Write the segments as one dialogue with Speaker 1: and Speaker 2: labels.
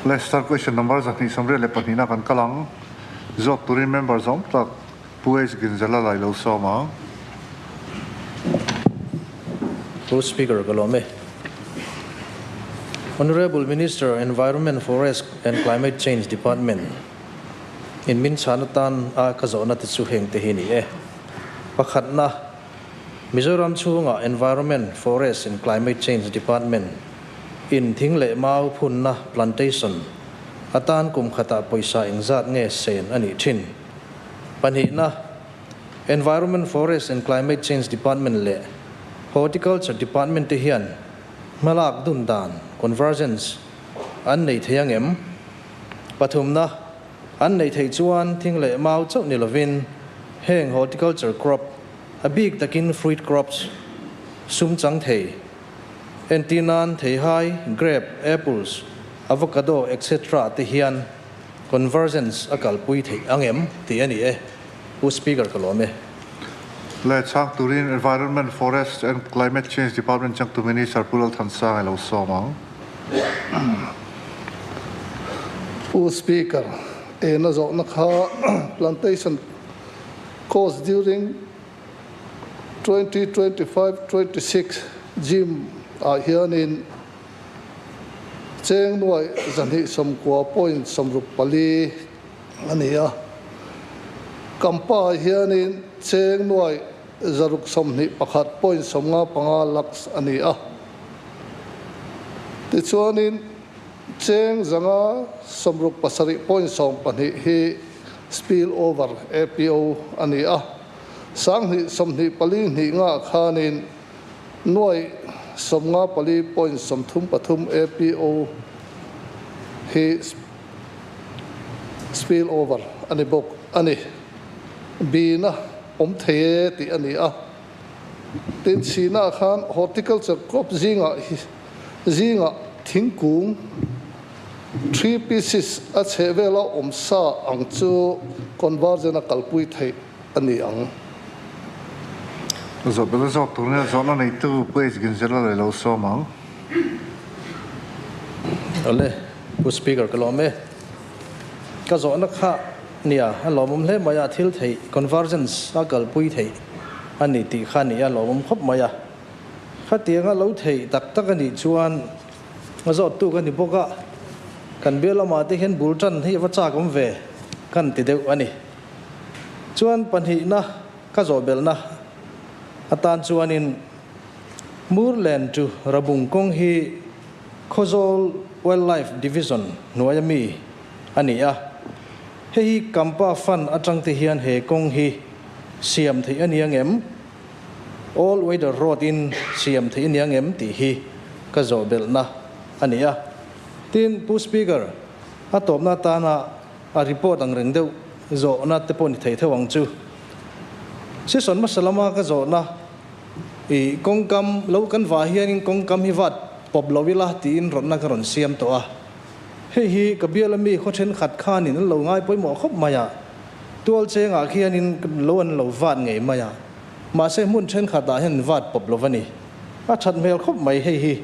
Speaker 1: Leicester question number 222 na kan kal ang. Zawt turin member zawm tak Pu H Ginzela lai lo sawm ang.
Speaker 2: Pu Speaker ka lawm e. Honourable Minister Environment Forest and Climate Change Department in min chhan atan a ka zawhna te chu heng te hi ni e. Pakhatna, Mizoram chhunga Environment, Forest and Climate Change Department in thing leh mau phunna, plantation, atan kum khatah pawisa engzat nge sen a nih thin? Pahnihna, Environment, Forest and Climate Change Department leh Horticulture Department te hian hmalak dun dan, convergence, an nei thei ang em? Pathumna, An neih theih chuan thing leh mau chauh ni lovin heng horticulture crop, a bik takin fruit crops, sum chang thei, entir nan theihai, grape, apples, avocado etc te hian convergence a kalpui theih ang em tih a ni e. Pu Speaker ka lawm e.
Speaker 1: Le chhang turin Environment, Forest and Climate Change Department changtu Minister Pu Lalthansanga i lo sawm ang.
Speaker 3: Pu Speaker, ena zawhna kha plantation cost during 2025 26 gym ah hianin cheng nuai 290.64 a ni a. Kampa ah hianin cheng nuai 621.95 lakhs a ni a. Tichuanin cheng 567.12 hi spill over APO a ni a. 2024 hnih ngah khanin nuai 54.33 APO hi spill over a ni bawk a ni. Bina awm thei e tih a ni a. Tin, chhina khan horticulture crop zingah zingah thingkung, tree pieces, a chheh vela awm sa ang chu conversion a kalpui theih a ni ang.
Speaker 1: Zawh bela zawk tur nia zawhna neitu Pu Ginzela leh lo sawm ang.
Speaker 2: Awle, Pu Speaker ka lawm e. Ka zawhna kha nia, a lawmawm hle mai a, thil theih, convergence, a kalpui theih a ni tih kha nia, a lawmawm khawp mai a. Khatianga lo theih tak tak a nih chuan a zawttu ka ni bawk a, kan bial lamah te hian bul tan hi a va chak awm ve kan ti deuh a ni. Chuan pahnihna ka zawh belhna atan chuanin Murlen chu Rabung kawng hi Khawzawl Wildlife Division hnuaia mi a ni a, hei hi Kampa Fund atang te hian he kawng hi siam theih a ni ang em? All Weather Road in siam theih a ni ang em tih hi ka zawh belhna a ni a. Tin, Pu Speaker, a tawpna atana a report ang reng deuh zawhna te pawh ni thei theuh ang chu. Session hmasa lama ka zawhna I kawngkam lo kan vah hianin kawngkam hi vat pawp lo ila tiin rawtna ka rawn siam tawh a. Hei hi ka biala mi khaw thenkhat khanin an lo ngai pawimawh khawp mai a, tual chengah khianin lo an lo vat ngei mai a, mahse hmun thenkhatah hian an vat pawp lo va ni. A that hmel khawp mai hei hi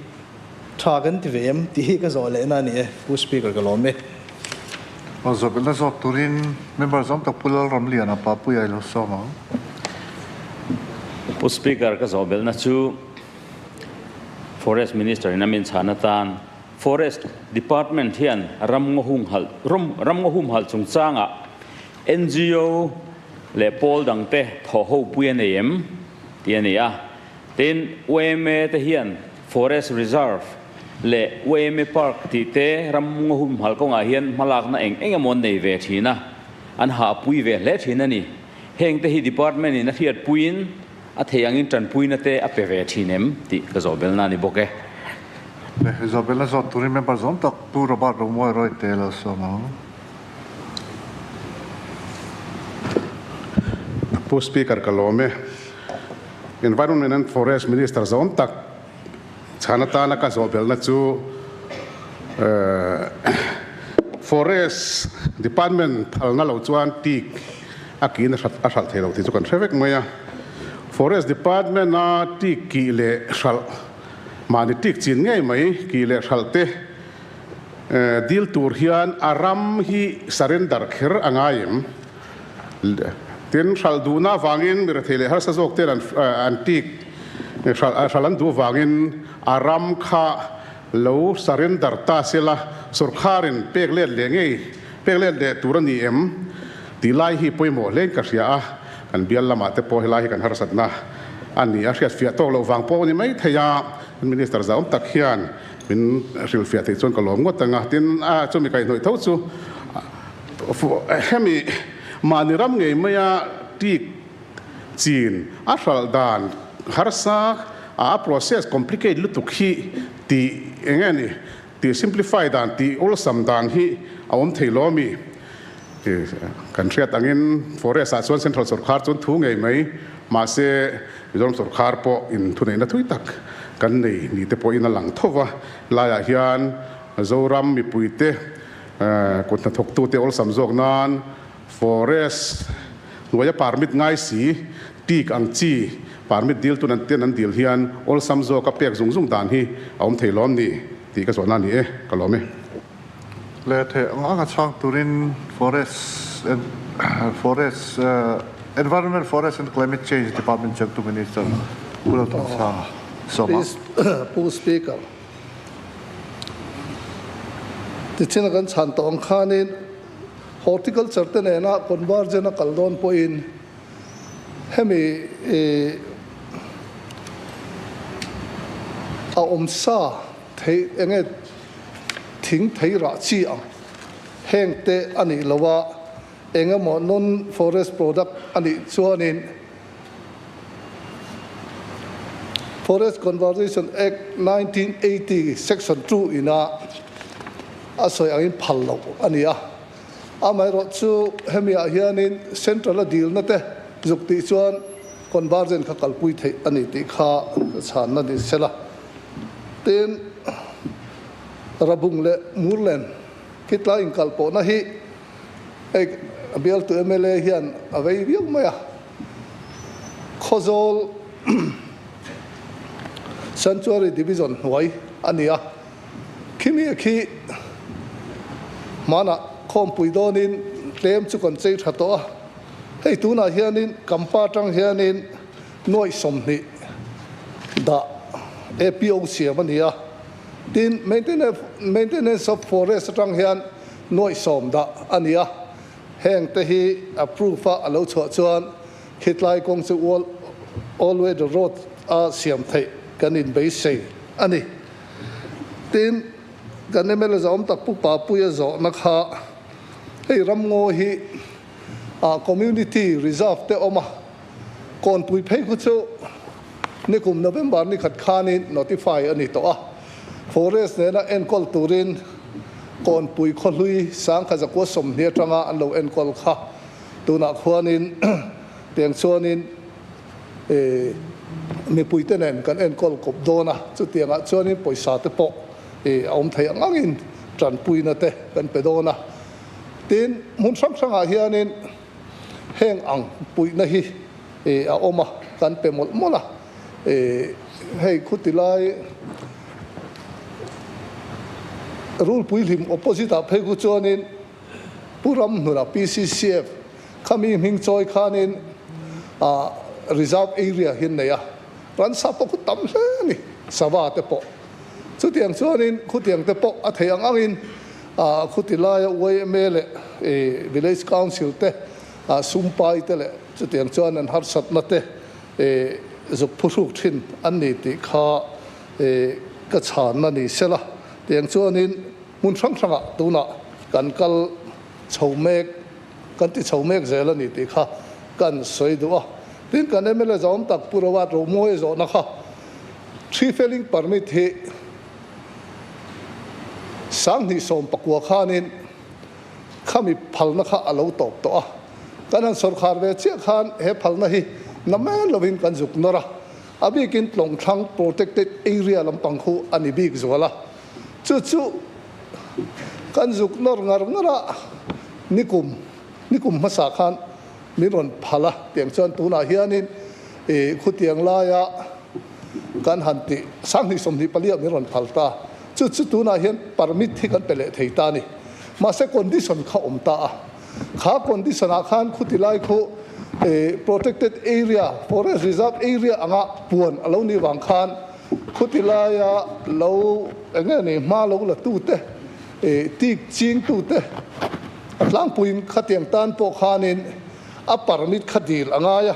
Speaker 2: tha kan ti ve em tih hi ka zawh lehna a ni e, Pu Speaker ka lawm e.
Speaker 1: Aw zawh belhna zawk turin member zawm tak Pu Lalramliana Papuia i lo sawm ang.
Speaker 4: Pu Speaker ka zawh belhna chu Forest Minister in a min chhan atan Forest Department hian ram ngaw humhalh ram ngaw humhalh chungchangah NGO leh pawl dangte thawh ho pui a nei em tih a ni a. Tin, yma te hian Forest Reserve leh yma Park tih te ram ngaw humhalh kawngah hian hmalakna eng eng emaw an nei ve thin a, an hahpui ve hle thin a ni. Heng te hi Department in a hriatpuiin a thei angin tanpuina te a pe ve thin em tih ka zawh belna a ni bawk e.
Speaker 1: Le, zawh belna zawt turin member zawm tak Pu Robert Romuai Roy te lo sawm ang.
Speaker 5: Pu Speaker ka lawm e. Environment and Forest Minister zawm tak chhan atana ka zawh belhna chu Forest Department phalna lo chuan teak a kiin a hralh thei lo tih chu kan hre vek mai a. Forest Department a teak kih leh hralh mahni teak chin ngei mai kih leh hralh te. Dil tur hian a ram hi surrender kher a ngai em? Tin, hralh duhna avangin mi rethei leh harsa zawk ten an tik hralh an duh avangin a ram kha lo surrender ta sela sawrkharin pek let leh ngei pek let leh tur a ni em? Tih lai hi pawimawh hlein ka hria a, kan bial lamah te pawh helai hi kan harsatna a ni a, hriatfiah tawk loh vang pawh a ni maithei a, Minister zahawm tak hian Min hrilhfiah theih chuan ka lawm ngawt ang a, tin a chumi kaihhnawih tho chu hemi mahni ram ngei maia tik chin a hralh dan harsa a process complicate lutuk hi tih eng nge ni tih simplify dan tih awlsam dan hi a awm thei lo ami? Kan hriat angin forest ah chuan central sawrkhar chuan thu ngei mai mahse Mizoram sawrkhar pawh in thuneihna thui tak kan nei ni te pawhin a lang tho va, laiah hian Zoram mipuite kut hnathawktute awlsam zawk nan forest hnuaia permit ngai si tik ang chi permit dil tun an ten an dil hian awlsam zawka pek zung zung dan hi a awm thei lawm ni tih ka zawhna a ni e, ka lawm e.
Speaker 1: Le theh ang anga chhang turin Forest and Forest Environment, Forest and Climate Change Department chengtu Minister Pu Lalthansanga sawm
Speaker 3: a. Pu Speaker, tichhin a kan chhan tawh ang khanin Horticulture te nena convergent a kal dawn pawhin hemi a awmsa Thei enge thing thei rah chi ang? Heng te a nih lo a, eng emaw non forest product a nih chuanin Forest Conservation Act 1980 section 2 ina a sawi angin phal loh a ni a. Amaherawh chu hemi ah hianin central a dilna te zuk tih chuan convergent kha kalpui theih a ni tih kha chhanna ni sela. Tin, Rabung leh Murlen khitlai inkalpawhna hi hei bialtu mla hian a vei viau mai a. Khawzawl Sanctuary Division hnuai a ni a, khimi khi hmanah khawmpui dawnin tlem chu kan chei tha tawh a. Hei tunah hianin Kampa atang hianin Nuaih 20 dah APO siam a ni a, tin Maintenance of Forest atang hian nuaih 10 dah a ni a, heng te hi approve a a lo chhuah chuan khitlai kawng chu all weather road a siam theih kan inbeisei a ni. Tin, kan mla zawm tak Pu Papuia zawhna kha hei ramngaw hi community reserve te awm a, Kawnpui phei khu chu nikum November ni khat khanin notify a ni tawh a, Forest nena enkawl turin Kawnpui khawhlui sangkha zakua 20 atanga an lo enkawl kha tunah khuanin tiang chuanin mipuite nen kan enkawl kawp dawn a, chutiangah chuanin pawisa te pawh a awm thei ang angin tanpuina te kan pe dawn a. Tin, hmun hrang hrangah hianin Heng ang puihna hi a awm a, kan pe mawlh mawlh a. Hei khuti lai Rulpui hlim opposite ah phei khu chuanin Pu Ramhnuna PCCF khami hming chawi khanin reserve area hi an nei a, ransa pawh khu tam hle a ni, sava te pawh. Chutiang chuanin khutiang te pawh a theih ang angin khuti laia yma leh Village Council te sumpai te leh chutiang chuan an harsatna te zuk phuhruk thin an ni tih kha ka chhanna ni sela. Tiang chuanin hmun hrang hrangah tunah kan kal chho mek, kan ti chho mek zel a ni tih kha kan sawi duh a. Tin, kan mla zawm tak Pu Rawat Romawi zawhna kha Tree felling permit hi 2019 khanin khami phalna kha a lo tawp tawh a, kan han sawrkhar ve chiah khan he phalna hi na mai lovin kan zuk nawr a, a bikin Tlawngthlang Protected Area lampang khu a ni bik zual a, chu chu kan zuk nawr ngar ngar a, nikum nikum hmasa khan min rawn phal a, tiang chuan tunah hianin ih khutiang laia kan han tih 2024 ah min rawn phal ta. Chu chu tunah hian permit hi kan pe leh thei ta a ni. Mahse condition kha awm ta a. Kha condition ah khan khuti lai khu protected area, forest reserve area anga puan a lo nih vang khan khuti laia lo eng nge ni hma lo la tute, tik ching tute a tlangpuiin khatiang tan pawh khanin a permit kha dil a ngai a.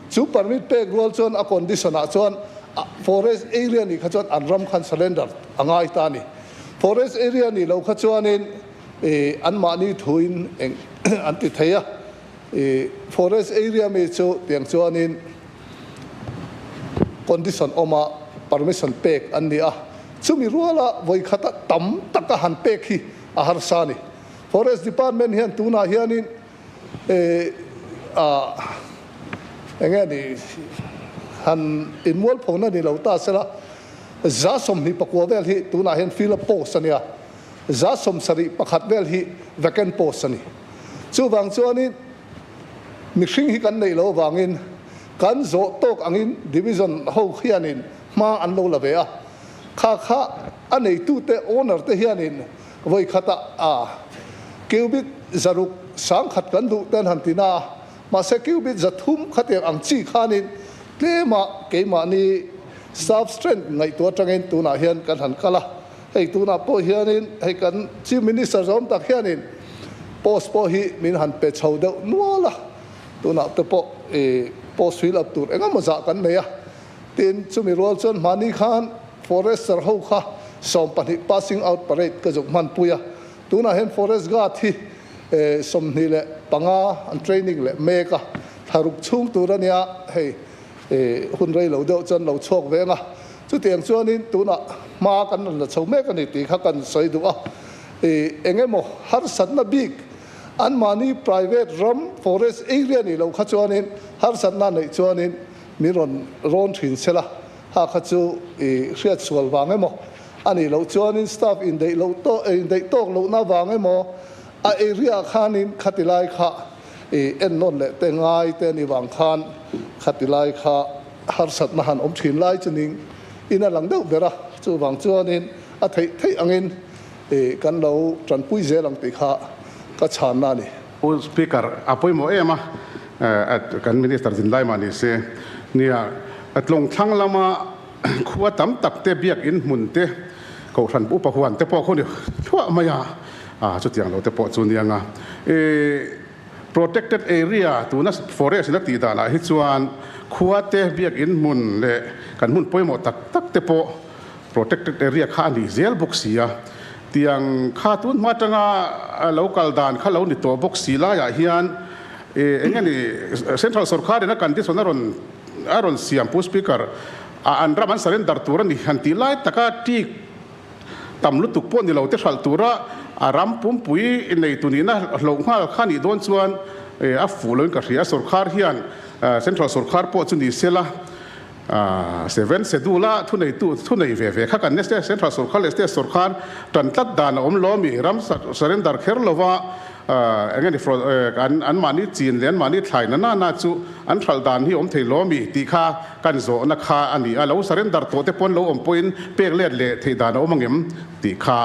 Speaker 3: Chu permit pek rual chuan a condition ah chuan forest area nih kha chuan an ram khan surrender a ngai ta a ni. Forest area nih loh kha chuanin anmahni thuin eng an ti thei a, forest area mi chu tiang chuanin condition awma permission pek an ni a, chumi ruala vawikhata tam taka han pek hi a harsa a ni. Forest department hian tunah hianin eng nge ni han inmualphona ni lo ta sela, 24 vel hi tunah hian fill up post a nia. 71 vel hi vacant post a ni. Chuvang chuanin mihring hi kan neih loh avangin kan zawh tawk angin division ho hianin hma an lo la ve a. Kha kha a neitute owner te hianin vawi khatah a cubic 600 kan duh ten han ti na a, mahse cubic 300 khatiang ang chi khanin tlema keimahni staff strength ngaihtuah atangin tunah hian kan han kal a. Hei tunah pawh hianin hei kan Chief Minister zawm tak hianin post pawh hi min han pe chho deuh nual a, tunah te pawh i post fill up tur engemaw zah kan nei a, tin chumi rual chuan hmani khan Forester ho kha 12 passing out parade ka zuk hmanpui a, tunah hian Forest Guard hi 25 an training leh mek a, thlaruk chhung tur a nia hei. Hun rei lo deuh chuan lo chhuak veng a, chutiang chuanin tunah hma kan rawn la chho mek a ni tih kha kan sawi duh a. Eng emaw harsatna bik anmahni private ram forest area nih loh kha chuanin harsatna neih chuanin min rawn rawn thin se la, ha kha chu hriat sual vang emaw a nih loh chuanin staff indeih loh tawk indeih tawk lohna vang emaw a area khanin khati lai kha I ennawn leh te ngai te ni vang khan khati lai kha harsatna han awm thin lai chu ning in a lang deuh ber a, chuvang chuanin a theih theih angin i kan lo tanpui zel ang tih kha ka chhanna a ni.
Speaker 5: Pu Speaker, a pawimawh em a, kan Minister zin lai mah ni se, nia tlawng thlang lama khua tam tak te biak in hmun te kohhran upa huan te pawh khaw ni thluah mai a, chutiang lo te pawh chu nia nga i protected area tuna forest in a tih danah hi chuan khua te biak in hmun leh kan hmun pawimawh tak tak te pawh protected area kha a nih zel bawk si a, tiang kha tun hma atanga lo kal dan kha lo ni tawh bawk si laiah hian eng nge ni central sorkar in a condition a rawn A rawn siam Pu Speaker, a an ram an surrender tur a ni han tih lai taka ṭik tam lutuk pawh ni lo te hralh tura a ram pumpui neitu nihna hloh nghal kha nih dawn chuan a fuh loin ka hria. Sorkar hian Central sorkar pawh chu ni sela Seven Schedule a thuneitu thunei ve ve kha kan ni a, Central sorkar leh State sorkar tan tlat dan a awm lo a mi ram surrender kher lova Eng nge ni an anmahni chin leh anmahni thlai na na na chu an hralh dan hi awm thei lo ami tih kha kan zawhna kha a ni a, lo surrender tawh te pawn lo awm pawhin pek let leh theih dan a awm angem tih kha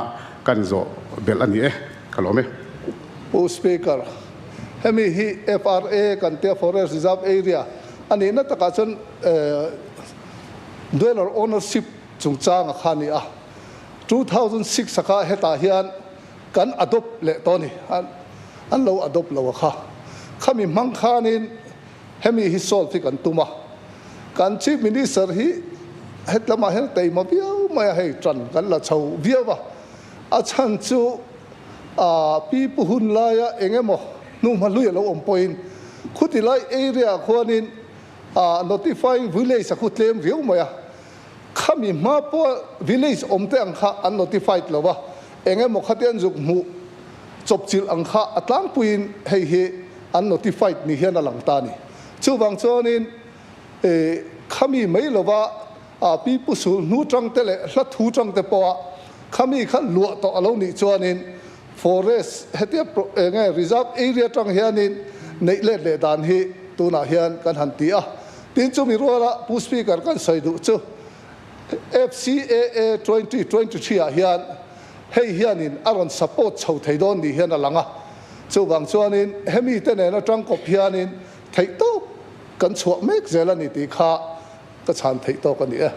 Speaker 5: kan zawh belh a ni e, ka lawm e.
Speaker 3: Pu Speaker, hemi hi FRA kan tia Forest Reserve Area a nihna takah chuan dweller ownership chungchanga kha a ni a, 2006 a kha hetah hian Kan adopt leh tawh a ni. An lo adopt lo a kha. Khami hmang khanin hemi hi solve hi kan tum a. Kan Chief Minister hi hetlamah hian a teima viau mai a, hei tan kan la chho viau a. A chhan chu pi pu hun laia eng emaw hnuhma hlui a lo awm pawhin khuti lai area ah khuanin notifying village a khu tlem viau mai a. Khami hma pawh village awm te ang kha an notified lo a, eng emaw khate an zuk hmuh chawpchilh ang kha a tlangpuiin hei hi an notified ni hian a lang ta a ni. Chuvang chuanin khami mai lova pi pu sul hnu tang te leh hla thu tang te pawha khami kha luah tawh a lo nih chuanin forest hetia eng nge reserve area tang hianin neih let leh dan hi tunah hian kan han ti a. Tin chumi ruala Pu Speaker kan sawi duh chu. FCAA 2023 ah hian hei hianin a rawn support chho thei dawn ni hian a lang a. Chuvang chuanin hemi te nen atang kawp hianin theihtawp kan chhuah mek zel a ni tih kha ka chhan theih tawk a ni e.